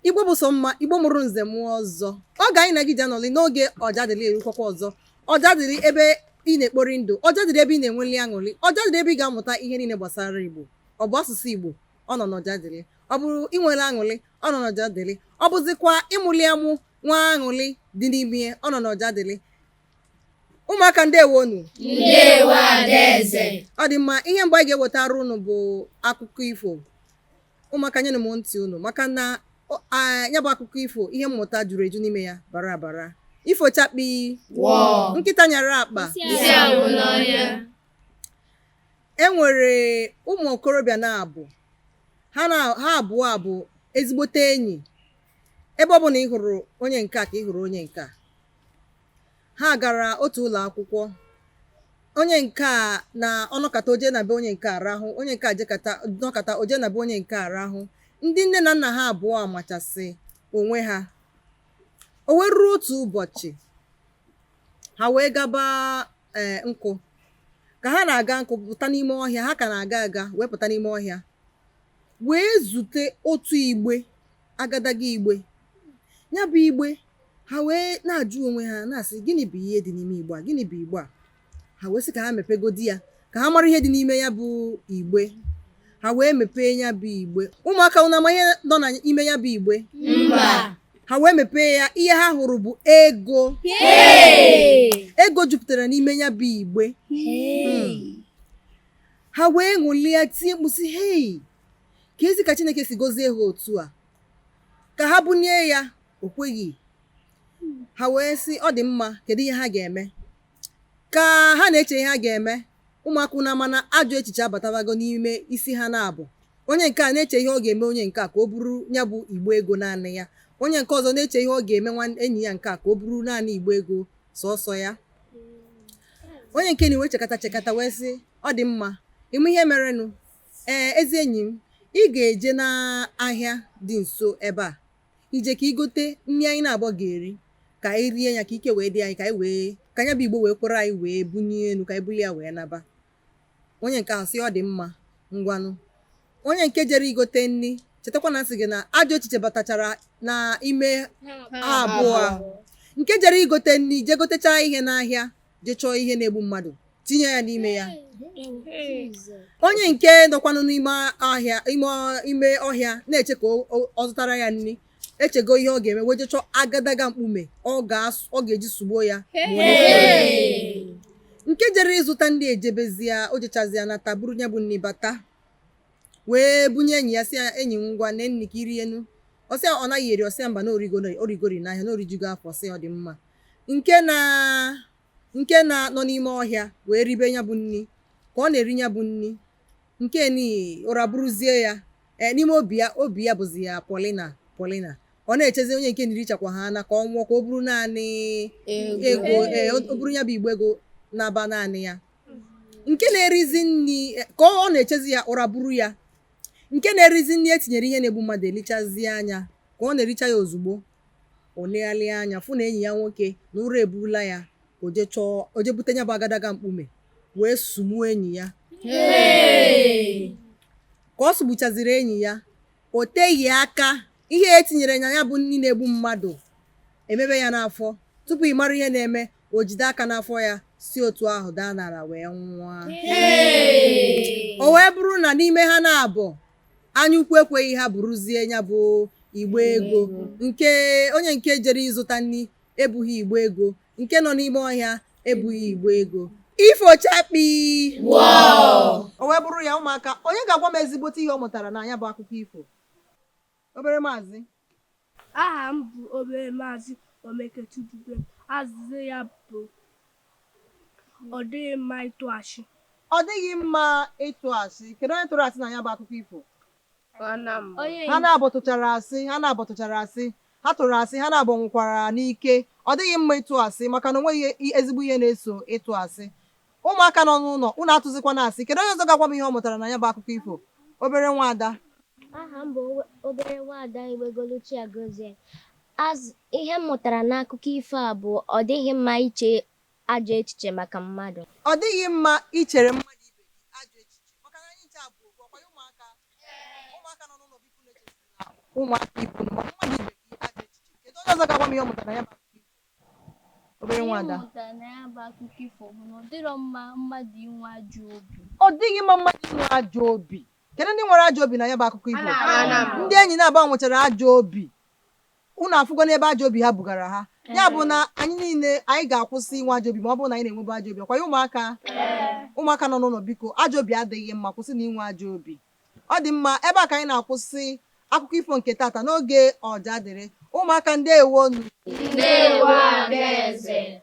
Igbo bụ sọ mma. Igbo mụrụ nze mụọ ọzọ, oge anyị na gị ji anọlị n'oge Ọjadịlị erukwakwa ọzọ. Ọjadịlị ebe ị na-ekpori ndụ, Ọjadịlị ebe ị na-enweli aṅụrị, Ọjadịlị ebe ị ga-amụta ihe niile gbasara Igbo. Ọ bụ asụsụ Igbo, ọ nọ n'Ọjadịlị. Ọ bụrụ inwere aṅụrị, ọ nọ n'Ọjadịlị. Ọ bụzikwa ịmụli amụ nwa, aṅụrị dị n'ime, ọ nọ n'Ọjadịlị. Ụmụaka, ndewonu. Ndewo, Adaeze. Ọ dị mma. Ihe mgbe anyị ga-ewetara unu bụ akụkọ ifo. Ụmụaka, nyenụ m ntị unu, maka na ya bụ akụkọ ifo, ihe mmụta juru eju n'ime ya, bara abara. Ifo chakpi. Wọọ. Nkịta nyara akpa. Isi agwụ n'ọhịa. E nwere ụmụ okorobịa na-abụ ha na ha abụọ a bụ ezigbote enyi. Ebe ọ bụla ị hụrụ onye nke a ka ị hụrụ onye nke a. Ha gara otu ụlọ akwụkwọ. Onye nke a na ọnọkata oje na be onye nke a rahụ, onye nke a jekata nọkata oje na be onye nke a rahụ. Ndị nne na nna ha abụọ machasị onwe ha. O wee ruo otu ụbọchị, ha wee gaba nkụ. Ka ha na-aga nkụ pụta n'ime ọhịa, ha ka na-aga aga wee pụta n'ime ọhịa, wee zute otu igbe, agadaga igbe. Ya bụ igbe, ha wee na-ajụ onwe ha, na-asị, "Gịnị bụ ihe dị n'ime igbe a? Gịnị bụ igbe a?" Ha wee sị ka ha mepegodi ya, ka ha mara ihe dị n'ime ya bụ igbe. Ha wee mepee ya bụ igbe. Ụmụaka, unu ama ihe nọ n'ime ya bụ igbe? Mba. Ha wee mepee ya, ihe ha hụrụ bụ ego. Hey! Ego jupụtara n'ime ya bụ igbe. Ha wee ṅụlie, tie mkpu sị, "Hei, ka ezi ka Chineke si gọzie ha otu a!" Ka ha bunie ya, o kweghị. Ha wee sị, ọ dị mma, kedu ihe ha ga-eme? Ka ha na-eche ihe ha ga-eme, ụmụaka, unu ama na ajọ echiche abatabago n'ime isi ha na-abụ. Onye nke a na-eche ihe ọ ga-eme onye nke a ka o buru ya bụ igbe ego naanị ya. Onye nke ọzọ na-eche ihe ọ ga-eme nwa enyi ya nke a ka o buru naanị igbe ego sọsọ ya. Onye nke na-ewe chekata chekata wee sị, "Ọ dị mma, ịmụ ihe merenụ? Ee, ezi enyi m, ị ga-eje n'ahịa dị nso ebe a, ije ka ị gote nri anyị na-abụọ ga-eri, ka anyị rie ya, ka ike wee dị anyị, ka anyị wee ka ya bụ igbo wee kwere anyị wee bunye elu, ka anyị bulie ya wee naba." Onye nke ahụ sị, "Ọ dị mma, ngwanụ." Onye nke jere igote nri, chetakwa na nsị gị na ajọ echiche batachara n'ime ha abụọ. Nke jere igote nri jee gotechaa ihe n'ahịa, jee chọọ ihe na-egbu mmadụ tinye ya n'ime ya. Onye nke nọkwanụ n'ime ahịa, ime ọhịa, na-eche ka ọ zụtara ya nri, echego ihe ọ ga-eme, wee jee chọọ agadaga mkpume ọ ga-eji sugbuo ya ma o Hey! Nke jere ịzụta ndị ejebezie, o jechazia nata, buru ya bụ nri bata, wee bunye enyi ya, sị ya, "Enyi m, ngwa, nee nri ka irienu." Ọ sị ya ọ naghị eri. Ọ sị ya mba, na origo, origori n'ahịa, na orijugo afọ. Sị ya, ọ dị mma. Nke na nọ n'ime ọhịa wee ribe ya bụ nri. Ka ọ na-eri ya bụ nri, nke ni ụra buruzie ya. Ee, n'ime obi ya, obi ya bụzi ya Paulina, Paulina. Ọ na-echezi onye nke nirichakwa ha na ka ọ nwụọ, ka o buru naanị ego. Ee, o buru ya bụ igbe ego na-aba naanị ya. Nke na-erizi nri, ka ọ na-echezi ya, ụra buru ya. Nke na-erizi nri etinyere ihe na-egbu mmadụ elichazie anya. Ka ọ na-ericha ya, ozugbo o legharịa anya, fụ na enyi ya nwoke na ụra eburula ya. O jee chọọ, o jee bute ya bụ agadaga mkpume, wee sugbuo enyi ya. Hey! Ka ọ sugbuchaziri enyi ya, o teghị aka, ihe etinyere na ya bụ nri na-egbu mmadụ emebe ya n'afọ. Tupu ị mara ihe na-eme, o jide aka n'afọ ya, si otu ahụ daa n'ala wee nwụọ. Hey! O wee bụrụ na n'ime ha na-abụ, anya ukwu ekweghị ha buruzie ya bụ igbe ego. Nke onye nke jere ịzụta nri ebughị igbe ego, nke nọ n'ime ọhịa ebughị igbe ego. Ifo chakpi. Wow! O wee bụrụ ya. Ụmụaka, onye ga-agwa m ezigbote ihe ọ mụtara na ya bụ akụkọ ifo? Obere maazị. Aha m bụ obere maazị Omekechudube. Azịza ya bụ, ọ dịghị mma ịtụ ashị. Ọ dịghị mma ịtụ asị. Kedu onye tụrụ asị na ya bụ akụkọ ifo? Ha na-abụ tụchara asị. Ha na-abụ tụchara asị. Ha tụrụ asị, ha na-abụ nwụkwara n'ike. Ọ dịghị mma ịtụ asị, maka na o nweghị ezigbo ihe na-eso ịtụ asị. Ụmụaka nọ n'ụlọ, unu atụzikwana asị. Kedu onye ọzọ ga-agwa m ihe ọ mụtara na ya bụ akụkọ ifo? Obere nwaada. Aha m bụ obere nwaada Iwegoluchi Agozie. Ihe m mụtara n'akụkọ ifo a bụ, ọ dịghị mma iche ajọ echiche maka mmadụ. Ọ dịghị mma ichere mmadụ ibe gị ajọ echiche, maka na anyị nche abụ ofu. Ọkwa ya, ụmụaka? Ụmụaka nọ n'ụlọ, biko, na-echezina ụmụaka ibe unu, ma mmadụ. m ihe ọ mụtara na ya bụ akụkọ ifo. Obere Ihe m nwada. mụtara na ya bụ akụkọ ifo bụ na ọ dịrọ mma mmadụ inwe ajọ obi. Ọ dịghị mma mmadụ inwe ajọ obi. Kedu ndị nwere ajọ obi na ya bụ akụkọ ifo? Ndị enyi na-abụ nwechara ajọ obi. Unu afụgo n'ebe ajọ obi ha bugara ha. Ya bụ na anyị niile anyị ga-akwụsị inwe ajọ obi ma ọ bụrụ na anyị na-enwebu ajọ obi. Ọkwa ya ụmụaka? Ụmụaka nọ n'ụlọ, biko, ajọ obi adịghị mma, kwụsị na inwe ajọ obi. Ọ dị mma, ebe a ka anyị na-akwụsị akụkọ ifo nke tata n'oge Ọja Dịrị. Ụmụaka, ndewonu. Ndewo, Adaeze.